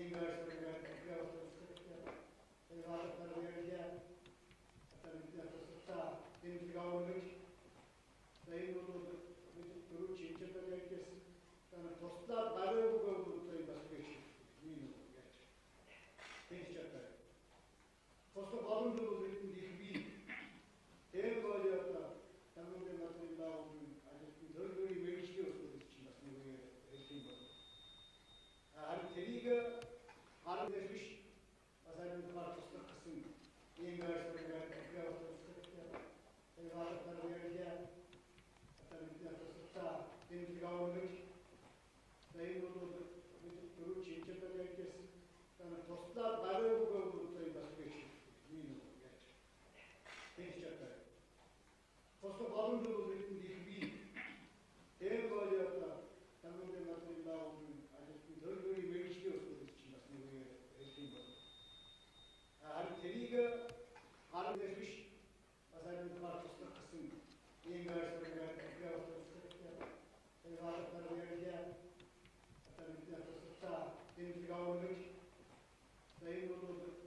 ийм байр суурь явуулсан. Тэгээ хаалтаар ярьлаа. Одоо бидний тусалцаа дэмжлэг авах гэж. За энэ бол бид дөрөв чинчилдэг ярьжсэн. За туслаад бариуг өгөөд бас гэж нэг яаж. Тэгж чадаа. Туслах боломж бол бидэнд их бий. Тэр бол одоо тамгын надрын байгууллагын ажилтны төлөвийн мэргэжлийн өсвөл чинь бас нэг хэлэх юм бол. Харин тэрийг гар дээр биш бас харин тухайн туслах гэсэн ийм байр суурь явуулсан. Тэгээ хаалтаар ярьлаа. Одоо бидний тусалцаа дэмжлэг авах гэж. За энэ бол бид дөрөв чинчилдэг ярьжсэн. За туслаад бариуг өгөөд бас гэж нэг яаж. Тэгж чадаа. Туслах боломж бол бидэнд их бий. Тэр бол одоо тамгын надрын байгууллагын ажилтны төлөвийн мэргэжлийн өсвөл чинь бас нэг хэлэх юм бол. Харин тэрийг гар дээр биш бас харин тухайн туслах гэсэн ийм байр суурь явуулсан. Тэгээ хаалтаар ярьлаа. Одоо бидний тусалцаа дэмжлэг авах гэж. За энэ бол